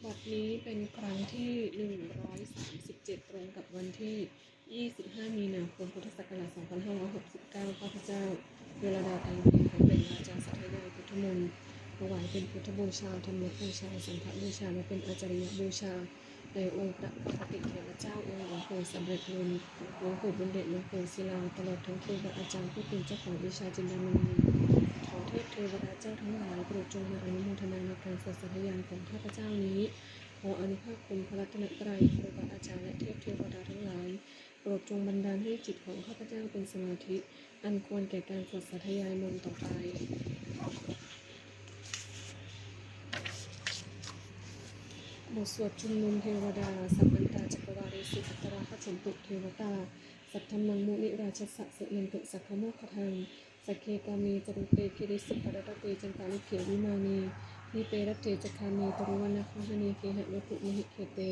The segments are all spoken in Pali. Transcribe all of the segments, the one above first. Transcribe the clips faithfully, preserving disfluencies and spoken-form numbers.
บทนี้เป็นครั้งที่ หนึ่งร้อยสามสิบเจ็ด ตรงกับวันที่ ยี่สิบห้า มีนาคม พุทธศักราช สองพันห้าร้อยหกสิบเก้า ข้าพเจ้า เวลาดา ไตรมิตร ขอเปล่งวาจาสาธยายพุทธมนต์ ถวายเป็นพุทธบูชา ธรรมบูชา สังฆบูชา และเป็นอาจาริยบูชา ในองค์พระปกติเถระเจ้า องค์หลวงปู่สำเร็จลุน หลวงปู่บุญเดช หลวงปู่ศิลา ตลอดทั้งครูบาอาจารย์ผู้เป็นเจ้าของวิชาจินดามณี ขอเทพเทวดาเจ้าทั้งหลาย โปรดจงมาอนุโมทนาในการสวดสาธยายของข้าพเจ้านี้ ขออานุภาพคุณพระรัตนตรัย ครูบาอาจารย์ และเทพเทวดาทั้งหลาย โปรดจงบันดาลให้จิตของข้าพเจ้าเป็นสมาธิ อันควรแก่การสวดสาธยายมนต์ต่อไป บทสวดชุมนุมเทวดา Samantā cakkavāḷesu atrāgacchantu devatā, saddhammaṃ munirājassa suṇantu saggamokkhadaṃ. Sagge kāme ca rūpe girisikharataṭe cantalikkhe vimāne, dīpe raṭṭhe ca gāme taruvanagahane gehavatthumhi khette,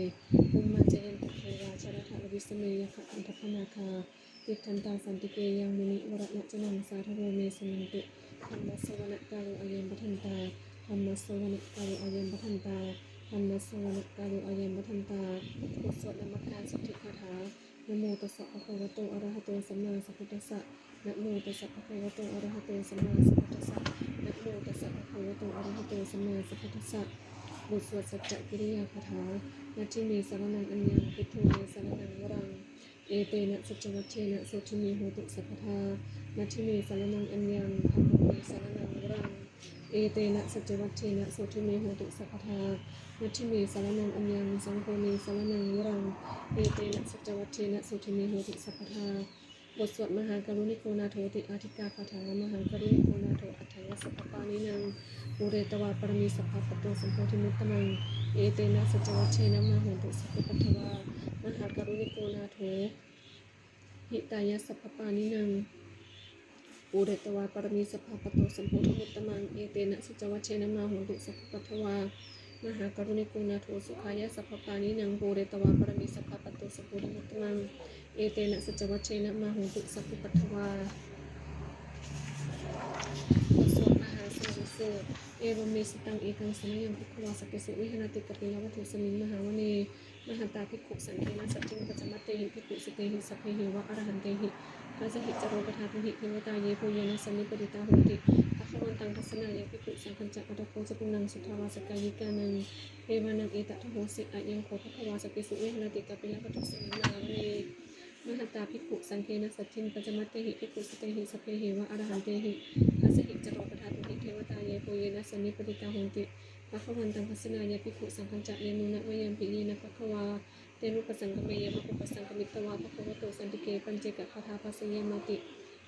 bhummā cāyantu devā jalathalavisame yakkhagandhabbanāgā, tiṭṭhantā santike yaṃ munivaravacanaṃ sādhavo me suṇantu. Dhammassavanakālo ayam bhadantā. Dhammassavanakālo ayam bhadantā. Dhammassavanakālo ayam bhadantā. บทสวดนมัสการสิทธิคาถา Namo tassa bhagavato arahato sammāsambuddhassa. Namo tassa bhagavato arahato sammāsambuddhassa. Namo tassa bhagavato arahato sammāsambuddhassa. บทสวดสัจจกิริยาคาถา Natthi me saraṇaṃ aññaṃ, buddho me saraṇaṃ varaṃ, etena saccavajjena sotthi me hotu sabbadā. Natthi me saraṇaṃ aññaṃ, dhammo me saraṇaṃ varaṃ, etena saccavajjena sotthi me hotu sabbadā. Natthi me saraṇaṃ aññaṃ, saṅgho me saraṇaṃ varaṃ, etena saccavajjena sotthi me hotu sabbadā. บทสวดมหาการุณิโกนาโถติอาทิกาคาถา Mahākāruṇiko nātho atthāya sabbapāṇinaṃ, pūretvā pāramī sabbā patto sambodhimuttamaṃ, etena saccavajjena mā hontu sabbupaddavā. Mahākāruṇiko nātho hitāya sabbapāṇinaṃ, pūretvā pāramī sabbā patto sambodhimuttamaṃ, etena saccavajjena mā hontu sabbupaddavā. Mahākāruṇiko nātho sukhāya sabbapāṇinaṃ, pūretvā pāramī sabbā patto sambodhimuttamaṃ, etena saccavajjena mā hontu sabbupaddavā. บทสวดมหาสมัยสูตร Evaṃ me sutaṃ. Ekaṃ samayaṃ bhagavā sakkesu viharati kapilavatthusmiṃ mahāvane, mahatā bhikkhusaṅghena saddhiṃ pañcamattehi bhikkhusatehi sabbeheva arahantehi. Dasahi ca lokadhātūhi devatā yebhuyyena sannipatitā honti bhagavantaṃ dassanāya bhikkhusaṅghañca. Atha kho catunnaṃ suddhāvāsakāyikānaṃ devānaṃ etadahosi: Ayaṃ kho bhagavā sakkesu viharati kapilavatthusmiṃ mahāvane, mahatā bhikkhusaṅghena saddhiṃ pañcamattehi bhikkhusatehi sabbeheva arahantehi. Dasahi ca lokadhātūhi devatā yebhuyyena sannipatitā honti bhagavantaṃ dassanāya bhikkhusaṅghañca. Yannūna mayampi yena bhagavā tenupasaṅkameyyāma, upasaṅkamitvā bhagavato santike paccekagāthā bhāseyyāmāti.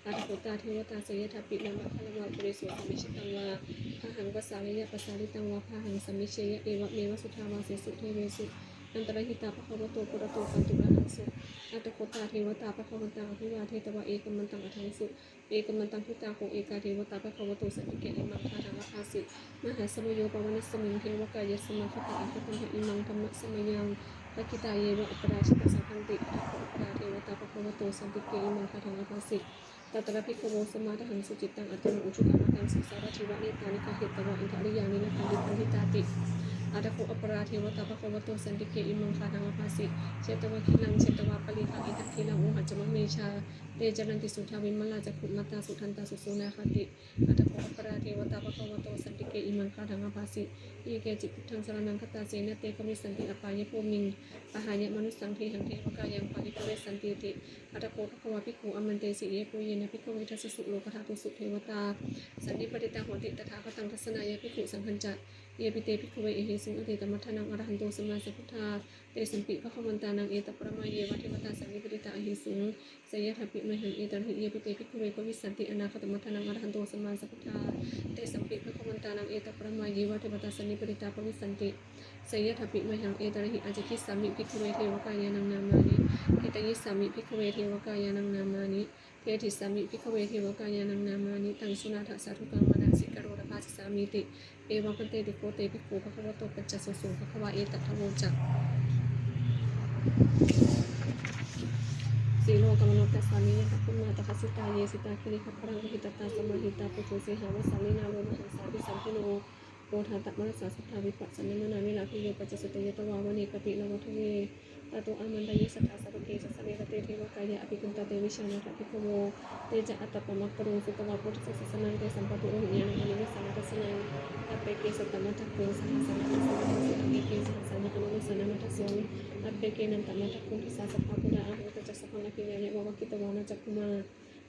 Atha kho tā devatā seyyathāpi nāma balavā purato sammiñjitaṃ vā bāhaṃ pasāreyya, pasāritaṃ vā bāhaṃ sammiñjeyya, evameva suddhāvāsesu devesu antarahitā bhagavato purato pāturahaṃsu. Atha kho tā devatā bhagavantaṃ abhivādetvā ekamantaṃ aṭṭhaṃsu. Ekamantaṃ ṭhitā kho ekā devatā bhagavato santike imaṃ gāthaṃ abhāsi: Mahāsamayo pavanasmiṃ, devakāyā samāgatā, āgatamha imaṃ dhammasamayaṃ, dakkhitāyeva aparājitasaṅghanti. Atha kho aparā devatā bhagavato santike imaṃ gāthaṃ abhāsi: Tatra bhikkhavo samādahaṃsu, cittaṃ attano ujukamakaṃsu, sārathīva nettāni gahetvā, indriyāni rakkhanti paṇḍitāti. Atha kho aparā devatā bhagavato santike imaṃ gāthaṃ abhāsi: Chetvā khīlaṃ chetvā palighaṃ, indakhīlaṃ ohaccamanejā, te caranti suddhā vimalā, cakkhumatā sudantā susunāgāti. Atha kho aparā devatā bhagavato santike imaṃ gāthaṃ abhāsi: Ye keci buddhaṃ saraṇaṃ gatāse, na te gamissanti apāyabhūmiṃ, pahāya mānusaṃ dehaṃ, devakāyaṃ paripūressantīti. Atha kho bhagavā bhikkhū āmantesi: Yebhuyyena bhikkhave dasasu lokadhātūsu devatā sannipatitā honti tathāgataṃ dassanāya bhikkhusaṅghañca. Yepi te bhikkhave ahesuṃ atītamaddhānaṃ arahanto sammāsambuddhā, tesampi bhagavantānaṃ etaparamāyeva devatā sannipatitā ahesuṃ, seyyathāpi mayhaṃ etarahi. Yepi te bhikkhave bhavissanti anāgatamaddhānaṃ arahanto sammāsambuddhā, tesampi bhagavantānaṃ etaparamāyeva devatā sannipatitā bhavissanti, seyyathāpi mayhaṃ etarahi. Ācikkhissāmi bhikkhave devakāyānaṃ nāmāni, kittayissāmi bhikkhave devakāyānaṃ nāmāni, desissāmi bhikkhave devakāyānaṃ nāmāni. Taṃ suṇātha sādhukaṃ manasikarotha bhāsissāmīti. Evaṃ bhanteti kho te bhikkhū bhagavato paccassosuṃ. Bhagavā etadavoca: Silokamanukassāmi, yattha bhummā tadassitā; ye sitā girigabbharaṃ, pahitattā samāhitā. Puthū sīhāva sallīnā, lomahaṃsābhisambhuno; Odātamanasā suddhā vippasannamanāvilā bhiyyo pañcasate ñatvā vane kāpilavatthave. Tato āmantayi satthā sāvake sāsane rate devakāyā abhikkantā te vijānātha bhikkhavo. Te ca ātappamakaruṃ sutvā buddhassa sāsanaṃ tesampāturahu ñāṇaṃ ananussaradassanāya appeke satamaddakkhuṃ sahassānamanasānaṃ dassitā eke sahassānamanussaradassanāya appekenantamaddakkhuṃ disā sabbā phuṭā ahuṃ. Tañca sabbaṃ abhiññāya vavakkhitvāna cakkhumā.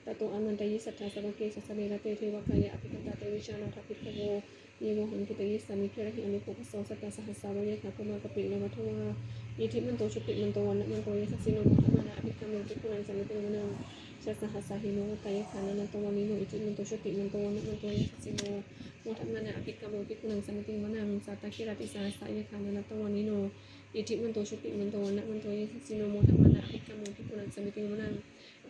Tato āmantayi satthā sāvake sāsane rate devakāyā abhikkantā te vijānātha bhikkhavo. Ye vohaṃ kittayissāmi girāhi anupubbaso sattasahassā va yasassi bhummā kāpilavatthavā. Iddhimanto jutimanto vaṇṇavanto yasassino modamānā abhikkāmuṃ bhikkhūnaṃ samitiṃ vanaṃ. Chasahassā hemavatā yakkhā nānattavaṇṇino iddhimanto jutimanto vaṇṇavanto yasassino modamānā abhikkāmuṃ bhikkhūnaṃ samitiṃ vanaṃ. Sātāgirā tisahassā yakkhā nānattavaṇṇino iddhimanto jutimanto vaṇṇavanto yasassino modamānā abhikkāmuṃ bhikkhūnaṃ samitiṃ vanaṃ.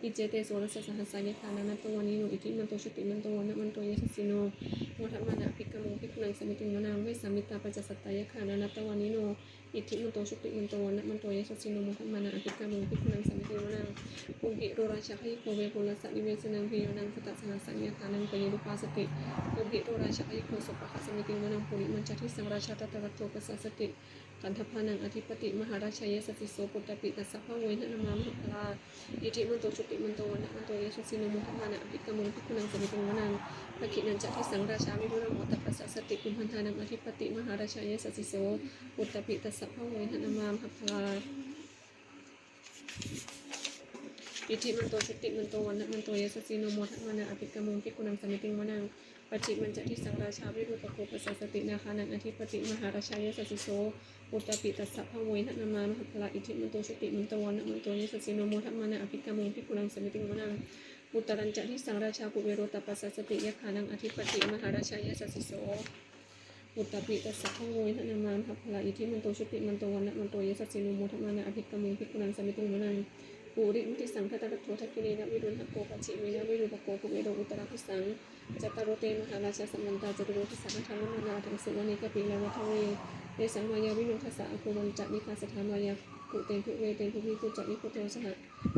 Iccete soḷasasahassā yakkhā nānattavaṇṇino iddhimanto jutimanto vaṇṇavanto yasassino modamānā abhikkāmuṃ bhikkhūnaṃ samitiṃ vanaṃ. Vessāmittā pañcasatā yakkhā nānattavaṇṇino iddhimanto jutimanto vaṇṇavanto yasassino modamānā abhikkāmuṃ bhikkhūnaṃ samitiṃ vanaṃ. Kumbhīro rājagahiko vepullassa nivesanaṃ bhiyyo naṃ satasahassaṃ yakkhānaṃ payirupāsati. Kumbhīro rājagahiko sopāga samitiṃ vanaṃ. Purimañca disaṃ rājā dhataraṭṭho pasāsati gandhabbānaṃ ādhipati mahārājā yasassi so. Puttāpi tassa bahavo indanāmā mahabbalā iddhimanto jutimanto vaṇṇavanto yasassino modamānā abhikkāmuṃ bhikkhūnaṃ samitiṃ vanaṃ. Dakkhiṇañca disaṃ rājā virūḷho tappasāsati kumbhaṇḍānaṃ ādhipati mahārājā yasassi so. Puttāpi tassa bahavo indanāmā mahabbalā iddhimanto jutimanto vaṇṇavanto yasassino modamānā abhikkāmuṃ bhikkhūnaṃ samitiṃ vanaṃ. Pacchimañca disaṃ rājā virūpakkho pasāsati nāgānaṃ ādhipati mahārājā yasassi so. Puttāpi tassa bahavo indanāmā mahabbalā iddhimanto jutimanto vaṇṇavanto yasassino modamānā abhikkāmuṃ bhikkhūnaṃ samitiṃ vanaṃ. Uttarañca disaṃ rājā kuvero tappasāsati yakkhānaṃ ādhipati mahārājā yasassi so. Puttāpi tassa bahavo indanāmā mahabbalā iddhimanto jutimanto vaṇṇavanto yasassino modamānā abhikkāmuṃ bhikkhūnaṃ samitiṃ vanaṃ. Purimaṃ disaṃ dhataraṭṭho dakkhiṇena virūḷhako pacchimena virūpakkho kuvero uttaraṃ disaṃ. Cattāro te mahārājā samantā caturo disā aṭṭhaṃsu vane kāpilavatthave. Tesaṃ māyāvino dasa āgū vañcanikā saṭhā māyā kuṭeṇḍu veṭeṇḍu viṭū ca viṭuṭo saha.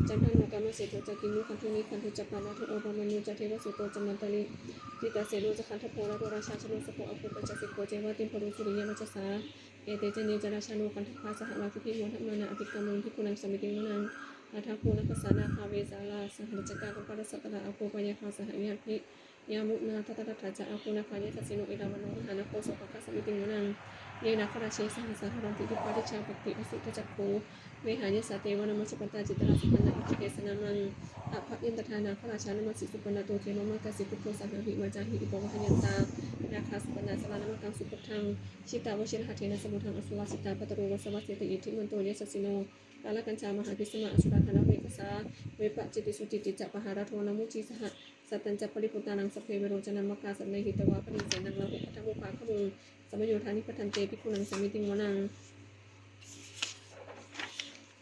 Candano kāmaseṭṭho ca kinnughaṇḍu nighaṇḍu ca panādo opamañño ca devasūto ca mātali. Cittaseno ca gandhabbo naḷo rājā janosabho āgū pañcasikho ceva timbarū suriyavacchasā. Ete caññe ca rājāno gandhabbā saha rājubhi modamānā abhikkāmuṃ bhikkhūnaṃ samitiṃ vanaṃ. Athāgū nābhasā nāgā vesālā saha tacchakā kambalassatarā āgū pāyāgā saha ñātibhi. Yāmunā dhataraṭṭhā ca āgū nāgā yasassino erāvaṇo mahānāgo sopāga samitiṃ vanaṃ. Ye nāgarāje sahasā haranti dibbā dijā pakkhi visuddhacakkhū. Vehāyasā te vanamajjhapattā citrā supaṇṇā iti tesa nāmaṃ. Abhayantadā nāgarājānamāsi supaṇṇato khemamakāsi buddho saho vācāhi upavhayantā nāgā supaṇṇā saraṇamakaṃsu buddhaṃ. Jitā vajirahatthena samuddaṃ asurā sitā bhātaro vāsavassete iddhimanto yasassino. Kālakañjā mahābhismā asurā dānaveghasā vepacitti sucitti ca pahārādo namucī saha. Satañca baliputtānaṃ sabbe verocanāmakā sannayhitvā baliṃ senaṃ rāhubhaddamupāgamuṃ. Samayodāni bhaddante bhikkhūnaṃ samitiṃ vanaṃ.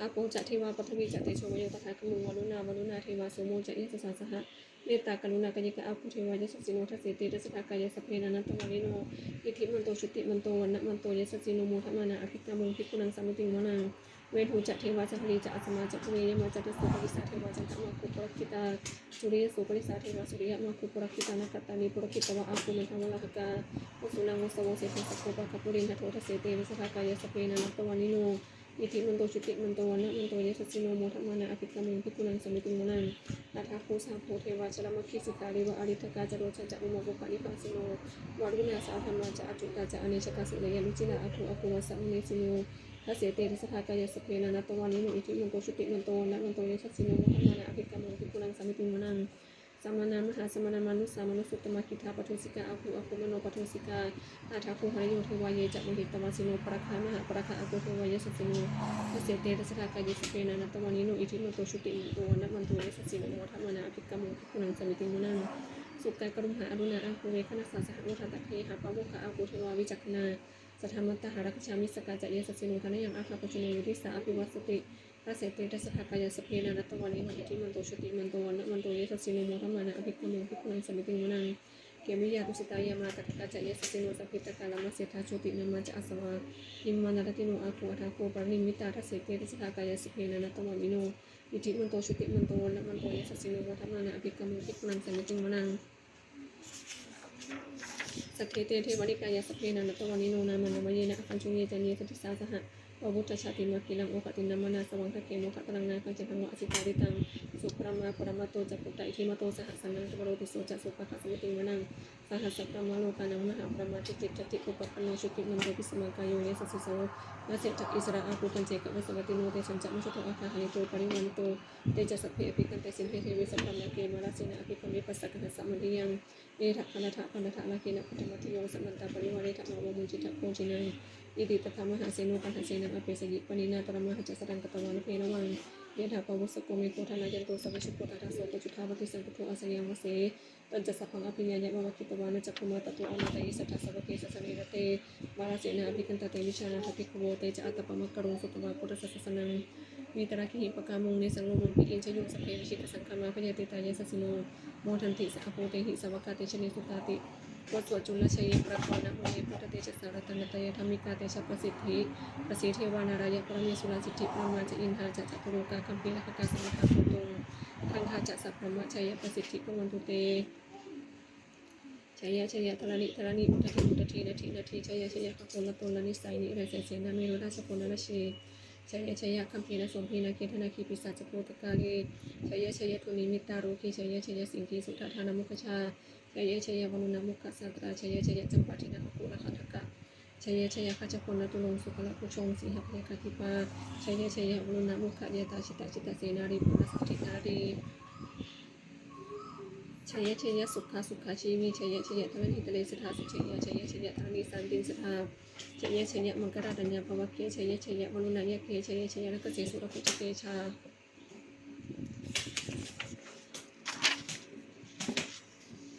Āpo ca devā paṭhavī ca tejo vāyo tadāgamuṃ varuṇā vāruṇā devā somo ca yasasā saha. Mettākaruṇākāyikā āgū devā yasassino dasete dasadhā kāyā sabbe nānattavaṇṇino. Iddhimanto jutimanto vaṇṇavanto yasassino modamānā abhikkāmuṃ bhikkhūnaṃ samitiṃ vanaṃ. Veṇhū ca devā sahalī ca asamā ca duve yamā ca tussūpanisā devā candamāgū purakkhitā. Suriyassūpanisā devā suriyamāgū purakkhitā nakkhattāni purakkhitvā āgū mandavalāhakā. Vasūnaṃ vāsavo seṭṭho sakkopāga purindado dasete dasadhā kāyā sabbe nānattavaṇṇino. Iddhimanto jutimanto vaṇṇavanto yasassino modamānā abhikkāmuṃ bhikkhūnaṃ samitiṃ vanaṃ. Athāgū sahabhū devā jalamaggisikhāriva ariṭṭhakā ca rojā ca ummāpupphanibhāsino. Varuṇā sahadhammā ca accutā ca anejakā sūleyyarucirā āgū āgū vāsavanesino. Dasete dasadhā kāyā sabbe nānattavaṇṇino. Iddhimanto jutimanto vaṇṇavanto yasassino modamānā abhikkāmuṃ bhikkhūnaṃ samitiṃ vanaṃ. Samānā mahāsamānā mānusā mānusuttamā khiḍḍāpadūsikā āgū āgū manopadūsikā. Athāgū harayo devā ye ca lohitavāsino pāragā mahāpāragā āgū devā yasassino. Dasete dasadhā kāyā sabbe nānattavaṇṇino. Iddhimanto jutimanto vaṇṇavanto yasassino modamānā abhikkāmuṃ bhikkhūnaṃ samitiṃ vanaṃ. Sukkā karumhā aruṇā āgū veghanasā saha odātagayhā pāmokkhā āgū devā vicakkhaṇā. Sadāmattā hāragajā missakā ca yasassino thanayaṃ āga pajjunno yo disā abhivassati. Dasete dasadhā kāyā sabbe nānattavaṇṇino. Iddhimanto jutimanto vaṇṇavanto yasassino modamānā abhikkāmuṃ bhikkhūnaṃ samitiṃ vanaṃ. Khemiyā tusitā yāmā kaṭṭhakā ca yasassino sambhītakā lāmaseṭṭhā jotināmā ca āsavā nimmānaratino āgū athāgū paranimmitā. Dasete dasadhā kāyā sabbe nānattavaṇṇino. Iddhimanto jutimanto vaṇṇavanto yasassino modamānā abhikkāmuṃ bhikkhūnaṃ samitiṃ vanaṃ. Saṭṭhete devanikāyā sabbe nānattavaṇṇino, nāmanvayena āgañchuṃ ye caññe sadisā saha. Pavutthajātimakhilaṃ oghatiṇṇamanāsavaṃ, dakkhemoghataraṃ nāgaṃ candaṃva asitātitaṃ. Subrahmā paramatto ca puttā iddhimato saha, sanaṅkumāro tisso ca sopāga samitiṃ vanaṃ. Sahassabrahmalokānaṃ mahābrahmābhitiṭṭhati, upapanno jutimanto bhismākāyo yasassi so. Dasettha issarā āgū paccekavasavattino, tesañca majjhato āga hārito parivārito. Te ca sabbe abhikkante sinde deve sabrahmake, mārasenā abhikkāmi passa kaṇhassa mandiyaṃ. Etha gaṇhatha bandhatha rāgena bandhamatthu yo, samantā parivāretha mā vo muñcittha koci naṃ. Iti tattha mahāseno kaṇhasenaṃ apesayi, pāṇinā talamāhacca saraṃ katvāna bheravaṃ. Yathā pāvussako megho thanayanto savijjuko, tadā so paccudāvatti saṅkuddho asayaṃvase. Tañca sabbaṃ abhiññāya vavakkhitvāna cakkhumā, tato āmantayi satthā sāvake sāsane rate. Mārasenā abhikkantā te vijānātha bhikkhavo, te ca ātappamakaruṃ sutvā buddhassa sāsanaṃ. Vītarāgehi pakkāmuṃ nesaṃ lomampi iñjayuṃ, sabbe vijitasaṅgāmā bhayātītā yasassino. Modanti saha bhūtehi sāvakā te janesutāti. บทสวดจุลชัยปกรณ์ Namo me buddhatejasā ratanattayadhammikā tejapasiddhi. Pasīdevā nārāyaparamesurā siddhibrahmā ca indā ca catulokā gambhīrakkhakā samuddā bhūtuṃ. Gaṅgā ca sabrahmajayapasiddhi bhavantu te. Jaya jaya dharaṇi dharaṇī udadhi udadhī nadi nadī, jaya jaya gaganalatanalanisai nirayasai sena merurājabalanabhū nalāsabho narajī, jaya jaya gambhīrasombhī nāgendanāgī pisācabhūtakālī, jaya jaya dunnimittarogī, jaya jaya siṅgīsudādānamukhajā, jaya jaya varuṇamukhasātrā, jaya jaya campādināgakulaganthakkā, jaya jaya gajagannaturaṅga sukarabhujaṅga sīhabyagghadīpā, jaya jaya varuṇamukhayātrā jita jita senārī puna siddhi narī. Jaya jaya sukhā sukhā jīvī, jaya jaya dharaṇītale sadā sujayā, jaya jaya dharaṇī santin sadā, jaya jaya maṅkarāj raññā bhavagge, jaya jaya varuṇayakkhe, jaya jaya rakkhase surabhujatejā.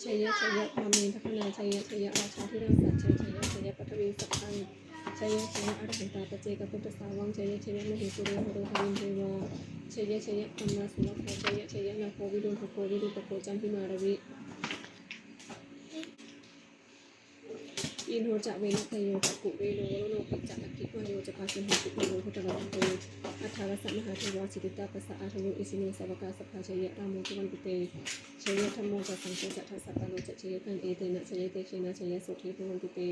Jaya jaya brahmendagaṇā, jaya jaya rājādhirāja sājjaya, jaya paṭhaviṃ sabbaṃ, jaya jaya arahantā paccekabuddhasāvaṃ, jaya jaya mahesuro haro harindevā, jaya jaya brahmā surakkho, jaya jaya nāgo viruḷhako viruḷhako candimā ravi, indo ca venateyyo ca kuvero varuṇopi ca, aggi vāyo ca pājuṇho pavaro dharamāgabo, aṭṭhārasa mahādevā siddhitāpasa-ādayo, isino sāvakā sabbā jaya rāmo bhavantu te. Jaya dhammo ca saṅgho ca dasapālo ca jayakaṃ, etena jayatejena jayasotthī bhavantu te.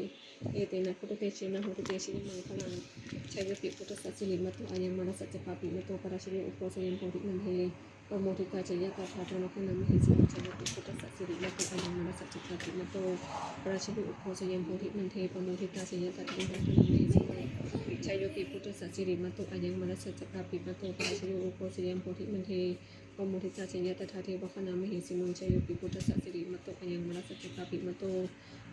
Etena buddhatejena hotu te jayamaṅgalaṃ. Jayopi buddhassa sirimato ayaṃ, mārassa ca pāpimato parājayo, ugghosayaṃ bodhimaṇḍe pamoditā, jaya tadā brahmagaṇā mahesino. Jayopi buddhassa sirimato ayaṃ, mārassa ca pāpimato parājayo, ugghosayaṃ bodhimaṇḍe pamoditā, jaya tadā brahmagaṇā mahesino. Jayopi buddhassa sirimato ayaṃ, mārassa ca pāpimato parājayo, ugghosayaṃ bodhimaṇḍe pamoditā, jaya tadā devagaṇā mahesino. Jayopi buddhassa sirimato ayaṃ, mārassa ca pāpimato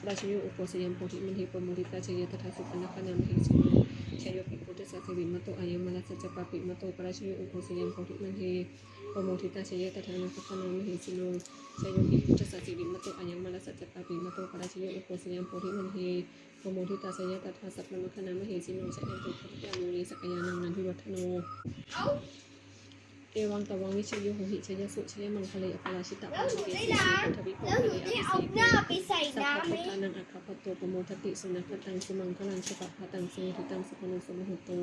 parājayo, ugghosayaṃ bodhimaṇḍe pamoditā, jaya tadā supaṇṇagaṇā mahesino. Jayopi buddhassa sirimato ayaṃ, mārassa ca pāpimato parājayo, ugghosayaṃ bodhimaṇḍe pamoditā, jaya tadā nāgagaṇā mahesino. Jayopi buddhassa sirimato ayaṃ, mārassa ca pāpimato parājayo, ugghosayaṃ bodhimaṇḍe pamoditā, jaya tadā sabrahmagaṇā mahesino. Jayanto bodhiyā mūle sakyānaṃ nandivaḍḍhano. Evaṃ tvaṃ vijayo hohi jayassu jayamaṅgale, aparājitapallaṅke sīse paṭhavipokkhare abhiseke sabbabuddhānaṃ aggappatto pamodati. Sunakkhattaṃ sumaṅgalaṃ supabhātaṃ suhuṭṭhitaṃ sukhaṇo sumuhutto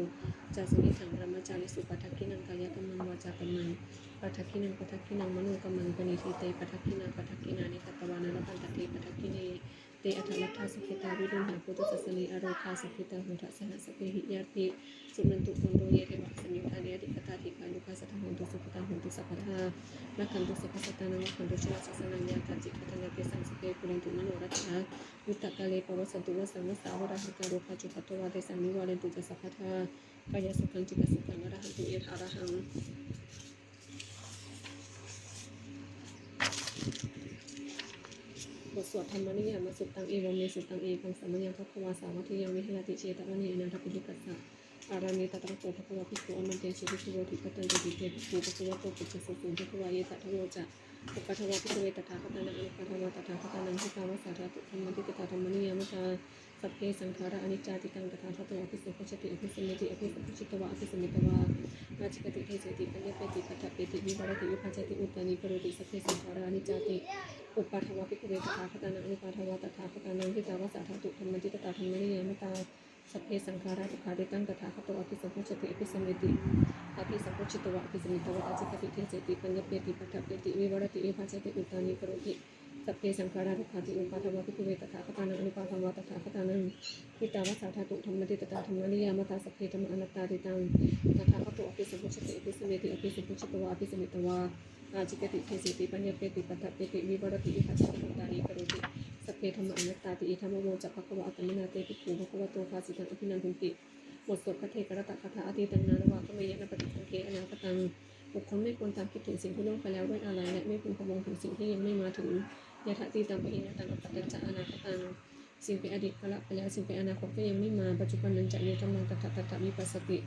ca suyiṭṭhaṃ brahmacārisu, padakkhiṇaṃ kāyakammaṃ vācākammaṃ padakkhiṇaṃ padakkhiṇaṃ manokammaṃ paṇidhī te padakkhiṇā, padakkhiṇāni katvāna labhantatthe padakkhiṇe. Te atthaladdhā sukhitā viruḷhā buddhasāsane, arogā sukhitā hotha saha sabbehi ñātibhi. Suṇantu bhonto ye devā asuyaṃ dāne adhigatā, dīghāyukā sadā hontu sukhitā hontu sabbadā. Rakkhantu sabbasattānaṃ rakkhantu jinassāsanaṃ, yā kāci patthanā tesaṃ sabbe pūrentu manorathā. Yuttakāle pavassantu vassaṃ vassāvalāhakā, rogā cupaddavā tesaṃ nivārentu ca sabbadā. Kāyasukhaṃ cittasukhaṃ arahantu yathārahaṃ. บทสวด Dhammaniyāmasuttaṃ. Evaṃ me sutaṃ. Ekaṃ samayaṃ bhagavā sāvatthiyaṃ viharati jetavane anāthapiṇḍikassa ārāme. Tatra kho bhagavā bhikkhū āmantesi bhikkhavoti. Bhadanteti te bhikkhū bhagavato paccassosuṃ. Bhagavā etadavoca. Uppādā vā bhikkhave tathāgatānaṃ anuppādā vā tathāgatānaṃ, ṭhitāva sā dhātu dhammaṭṭhitatā. Dhammaniyāmatā. Sabbe saṅkhārā aniccāti. Taṃ tathāgato abhisambujjhati abhisameti. Abhisambujjhitvā abhisametvā ācikkhati deseti paññapeti paṭṭhapeti vivarati vibhajati uttānīkaroti. Sabbe saṅkhārā aniccāti. Uppādā vā bhikkhave tathāgatānaṃ anuppādā vā tathāgatānaṃ, ṭhitāva sā dhātu dhammaṭṭhitatā. Dhammaniyāmatā. Sabbe saṅkhārā dukkhāti. Taṃ tathāgato abhisambujjhati abhisameti. Abhisambujjhitvā abhisametvā ācikkhati deseti paññapeti paṭṭhapeti vivarati vibhajati uttānīkaroti. Sabbe saṅkhārā dukkhāti. Uppādā vā bhikkhave tathāgatānaṃ anuppādā vā tathāgatānaṃ, ṭhitā va sā dhātu dhammaṭṭhitatā dhammaniyāmatā, sabbe dhammā anattāti. Taṃ tathāgato abhisambujjhati abhisambujjhitvā abhisametvā ācikkhati deseti paññapeti paṭṭhapeti vivarati vibhajati uttānīkaroti, sabbe dhammā anattāti. Idamavoca bhagavā. Attamanā te bhikkhū bhagavato bhāsitaṃ abhinandunti. บทสวดภัทเทกรัตตคาถา Atītaṃ nānvāgameyya nappaṭikaṅkhe anāgataṃ. บุคคลไม่ควรตามคิดถึงสิ่งที่ล่วงไปแล้วด้วยอาลัย และไม่พึงพะวงถึงสิ่งที่ยังไม่มาถึง Yadatītaṃ pahīnantaṃ appattañca anāgataṃ. สิ่งเป็นอดีตก็ละไปแล้ว สิ่งเป็นอนาคตก็ยังไม่มา Paccuppannañca yo dhammaṃ tattha tattha vipassati,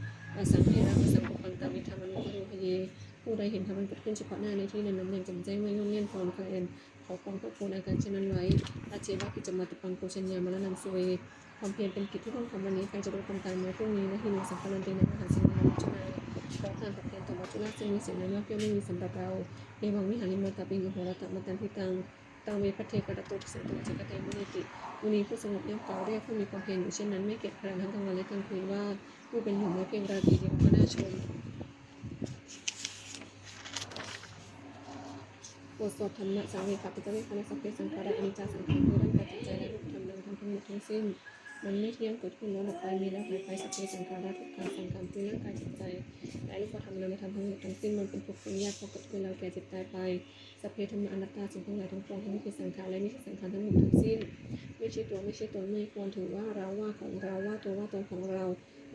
asaṃhiraṃ asaṅkuppaṃ taṃ viddhā manubrūhaye. ผู้ใดเห็นธรรมอันเกิดขึ้นเฉพาะหน้าในที่นั้นๆ อย่างแจ่มแจ้ง ไม่ง่อนแง่นคลอนแคลน เขาควรควบควรอาการเช่นนั้นไว้ Ajjeva kiccamātappaṃ ko jaññā maraṇaṃ suve. ความเพียรเป็นกิจที่ต้องทำวันนี้ ใครจะรู้ความตายแม้พรุ่งนี้ Na hi no saṅgarantena mahāsenena maccunā. เพราะการผัดเพี้ยนต่อมัจจุราชซึ่งมีเสนามาก ย่อมไม่มีสำหรับเรา Evaṃ vihārimātāpiṃ ahorattamatanditaṃ. ตัง ve bhaddekarattoti santo ācikkhate munīti. มุนีผู้สงบย่อมกล่าวเรียกผู้มีความเพียรอยู่เช่นนั้น ไม่เกียจคร้านทั้งกลางวันและกลางคืนว่า ผู้เป็นหนุ่มและเพียงราตรีเดียวก็น่าชม บทสวดธัมมสังเวคปัจจเวกขณะ Sabbe saṅkhārā aniccā. สังขารคือร่างกายจิตใจและรูปธรรมนามธรรมทั้งหมดทั้งสิ้น มันไม่เที่ยง เกิดขึ้นแล้วดับไป มีแล้วหายไป Sabbe saṅkhārā dukkhā. สังขารคือร่างกายจิตใจและรูปธรรมนามธรรมทั้งหมดทั้งสิ้น มันเป็นทุกข์เป็นยาก เพราะเกิดขึ้นแล้วแก่เจ็บตายไป Sabbe dhammā anattā. สิ่งทั้งหลายทั้งปวงทั้งที่เป็นสังขารและไม่ใช่สังขารทั้งหมดทั้งสิ้น ไม่ใช่ตัวไม่ใช่ตน ไม่ควรถือว่าเราว่าของเราว่าตัวว่าตนของเรา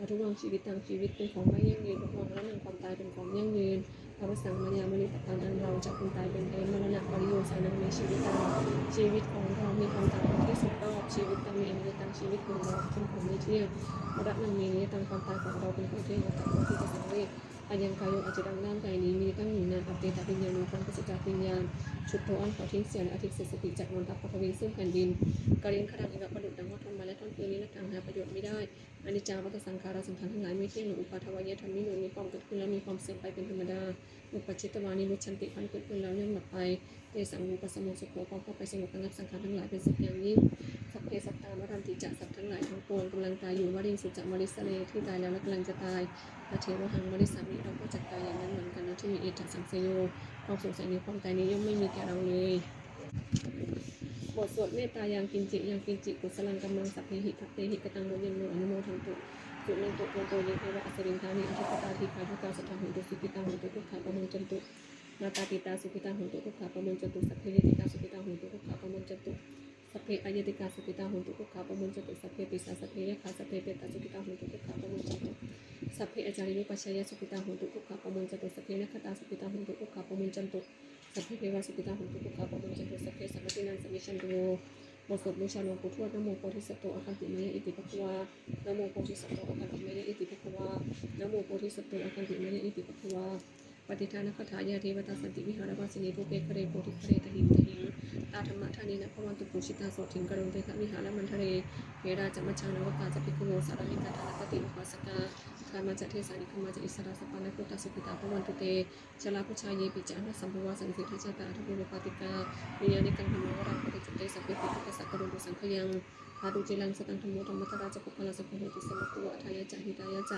Addhuvaṃ jīvitaṃ. ชีวิตเป็นของไม่ยั่งยืน Dhuvaṃ maraṇaṃ. ความตายเป็นของยั่งยืน Avassaṃ mayā maritabbaṃ. อันเราจะพึงตายเป็นแท้ Maraṇapariyosānaṃ me jīvitaṃ. ชีวิตของเรามีความตายเป็นที่สุดรอบ Jīvitaṃ me aniyataṃ. ชีวิตของเราเป็นของไม่เที่ยง Maraṇaṃ me niyataṃ. ความตายของเราเป็นของเที่ยง Atthāpi ti ca saṃvega. อายังกาโย อาจิรัง ร่างกายนี้ มีตั้งอยู่นาน Attetaviññāṇo. ครั้นปราศจากวิญญาณ Chuḍḍho. อันเขาทิ้งเสีย และ adhisessati. จักนอนทับ Paṭhaviṃ. ซึ่งแผ่นดิน Kaliṅgaraṃ iva. ประดุจดังว่าท่อนไม้และท่อนฟืน Niratthaṃ. หาประโยชน์มิได้ Aniccā vata saṅkhārā. สังขารทั้งหลายไม่เที่ยงหรืออุปาทวายะธรรมิโน มีความเกิดขึ้นแล้วมีความเสื่อมไปเป็นธรรมดา Uppajjitvā nirujjhanti. ครั้นเกิดขึ้นแล้วย่อมดับไป Tesaṃ vūpasamo sukho. ความเข้าไปสงบระงับสังขารทั้งหลายเป็นสุขอย่างยิ่ง Sabbe sattā maranti ca. สัตว์ทั้งหลายทั้งปวงกำลังตายอยู่ Mariṃsu ca marissare. ที่ตายแล้วและกำลังจะตาย Tathevāhaṃ marissāmi. เราก็จักตายอย่างนั้นเหมือนกัน Natthi me ettha saṃsayo. ความสงสัยในความตายนี้ย่อมไม่มีแก่เราเลย บทสวดเมตตา Yaṃ kiñci yaṃ kiñci kusalaṃ kammaṃ sabbehi katehi kataṃ puññaṃ no anumodantu suṇantu bhonto ye devā asmiṃ ṭhāne adhigatā dīghāyukā sadā hontu sukhitā hontu dukkhā pamuñcantu. Mātā pitā sukhitā hontu dukkhā pamuñcantu. Sabbe ñātikā sukhitā hontu dukkhā pamuñcantu. Sabbe aññātikā sukhitā hontu dukkhā pamuñcantu. Sabbe pisā sabbe yakkhā sabbe petā sukhitā hontu dukkhā pamuñcantu. Sabbe ācariyupajjhāyā sukhitā hontu dukkhā pamuñcantu. Sabbe nakkhattā sukhitā hontu dukkhā pamuñcantu. Sabbe devā sukhitā hontu dukkhā pamuñcantu. Sabbe sampattīnaṃ samijjhantu vo. บทสวดบูชาหลวงปู่ทวด Namo bodhisatto āgantimāya iti bhagavā. Namo bodhisatto āgantimāya iti bhagavā. Namo bodhisatto āgantimāya iti bhagavā. Pattidānagāthā. Yā devatā santi vihāravāsinī thūpe ghare bodhighare tahiṃ tahiṃ, tā dhammadānena bhavantu pūjitā sotthiṃ karontedha vihāramaṇḍale. Therā ca majjhā navakā ca bhikkhavo sārāmikā dānapatī upāsakā, gāmā ca desā nigamā ca issarā sappāṇabhūtā sukhitā bhavantu te. Jalābujā yepi ca aṇḍasambhavā saṃsedajātā athavopapātikā, niyyānikaṃ dhammavaraṃ paṭicca te sabbepi dukkhassa karontu saṅkhayaṃ. Ṭhātu ciraṃ sataṃ dhammo dhammaddharā ca puggalā, saṅgho hotu samaggo va atthāya ca hitāya ca.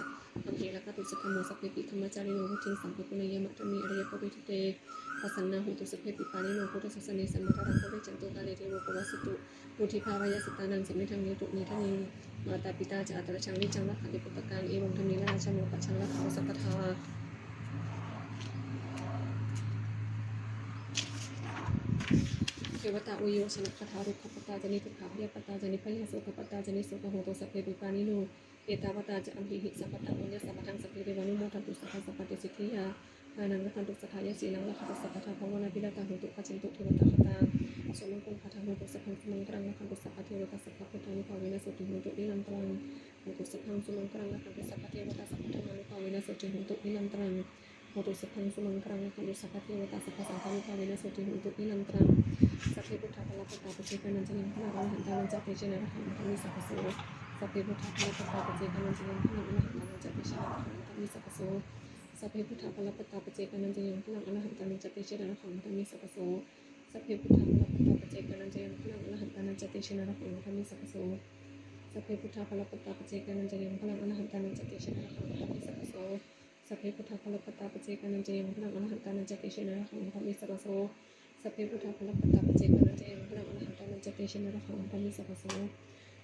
Amhe rakkhatu saddhammo sabbepi dhammacārino, vuḍḍhiṃ sampāpuṇeyyāma dhamme ariyappavedite. Pasannā hontu sabbepi pāṇino buddhasāsane, sammā dhāraṃ pavecchanto kāle devo pavassatu. Vuḍḍhibhāvāya sattānaṃ samiddhaṃ netu medaniṃ. Mātā pitā ca atrajaṃ niccaṃ rakkhanti puttakaṃ, evaṃ dhammena rājāno pajaṃ rakkhantu sabbadā. Devatāuyyojanagāthā. Dukkhappattā ca niddukkhā bhayappattā ca nibbhayā sokappattā ca nissokā hontu sabbepi pāṇino. Ettāvatā ca amhehi sambhataṃ puññasampadaṃ sabbe devānumodantu sabbasampattisiddhiyā. Dānaṃ dadantu saddhāya sīlaṃ rakkhantu sabbadā bhāvanābhiratā hontu gacchantu devatāgatā. Sumaṅgalagāthā. Hotu sabbaṃ sumaṅgalaṃ rakkhantu sabbadevatā sabbabuddhānubhāvena sotthī hontu nirantaraṃ. Hotu sabbaṃ sumaṅgalaṃ rakkhantu sabbadevatā sabbadhammānubhāvena sotthī hontu nirantaraṃ. Hotu sabbaṃ sumaṅgalaṃ rakkhantu sabbadevatā sabbasaṅghānubhāvena sotthī hontu nirantaraṃ. Sabbe buddhā balappattā paccekānañca yaṃ balaṃ arahantānañca tejena rakkhaṃ bandhāmi sabbaso. Sabbe buddhā balappattā paccekānañca yaṃ balaṃ arahantānañca tejena rakkhaṃ bandhāmi sabbaso. Sabbe buddhā balappattā paccekānañca yaṃ balaṃ arahantānañca tejena rakkhaṃ bandhāmi sabbaso. Sabbe buddhā balappattā paccekānañca yaṃ balaṃ arahantānañca tejena rakkhaṃ bandhāmi sabbaso. Sabbe buddhā balappattā paccekānañca yaṃ balaṃ arahantānañca tejena rakkhaṃ bandhāmi sabbaso. Sabbe buddhā balappattā paccekānañca yaṃ balaṃ arahantānañca tejena rakkhaṃ bandhāmi sabbaso. Sabbe buddhā balappattā paccekānañca yaṃ balaṃ arahantānañca tejena rakkhaṃ bandhāmi sabbaso.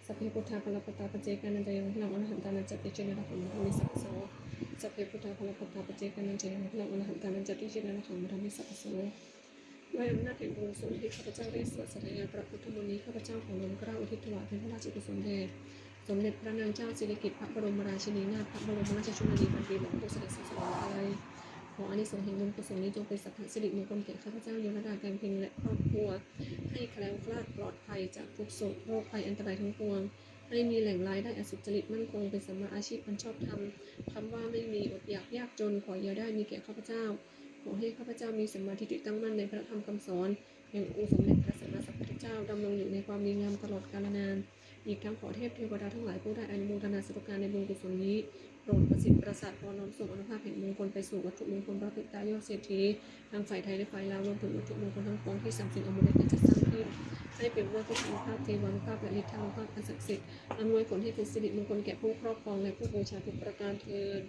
Sabbe buddhā balappattā paccekānañca yaṃ balaṃ arahantānañca tejena rakkhaṃ bandhāmi sabbaso. Sabbe buddhā balappattā paccekānañca yaṃ balaṃ arahantānañca tejena rakkhaṃ bandhāmi sabbaso. ด้วยอำนาจแห่งบุญกุศลที่ข้าพเจ้าได้สวดสาธยายพระพุทธมนต์นี้ ข้าพเจ้าขอน้อมเกล้าอุทิศถวายเป็นพระราชกุศลแด่สมเด็จพระนางเจ้าสิริกิติ์ พระบรมราชินีนาถ พระบรมราชชนนีพันปีหลวง ผู้เสด็จสู่สวรรคาลัย ขออานิสงส์แห่งบุญกุศลนี้จงเป็นสัพพะสิริมงคลแก่ข้าพเจ้า โยลดา การเพ็ง และครอบครัว ให้แคล้วคลาดปลอดภัยจากทุกข์โศกโรคภัยอันตรายทั้งปวง ให้มีแหล่งรายได้อันสุจริตมั่นคง เป็นสัมมาอาชีพอันชอบธรรม คำว่าไม่มีอดอยากยากจน ขออย่าได้มีแก่ข้าพเจ้า ขอให้ข้าพเจ้ามีสัมมาทิฏฐิตั้งมั่นในพระธรรมคำสอนแห่งองค์สมเด็จพระสัมมาสัมพุทธเจ้า ดำรงอยู่ในความดีงามตลอดกาลนาน อีกทั้งขอเทพเทวดาทั้งหลายผู้ได้อนุโมทนาสาธุการในบุญกุศลนี้ โปรดประสิทธิ์ประสาทพรน้อมส่งอานุภาพแห่งมงคลไปสู่วัตถุมงคลพระปิดตายอดเศรษฐี ทั้งฝ่ายไทยและฝ่ายลาว รวมถึงวัตถุมงคลทั้งปวงที่สามสิ่งอมฤตได้จัดสร้างขึ้น ให้เป็นด้วยพุทธานุภาพ เทวานุภาพ และฤทธานุภาพอันศักดิ์สิทธิ์ อำนวยผลให้เป็นสิริมงคลแก่ผู้ครอบครองและผู้บูชาทุกประการเทอญ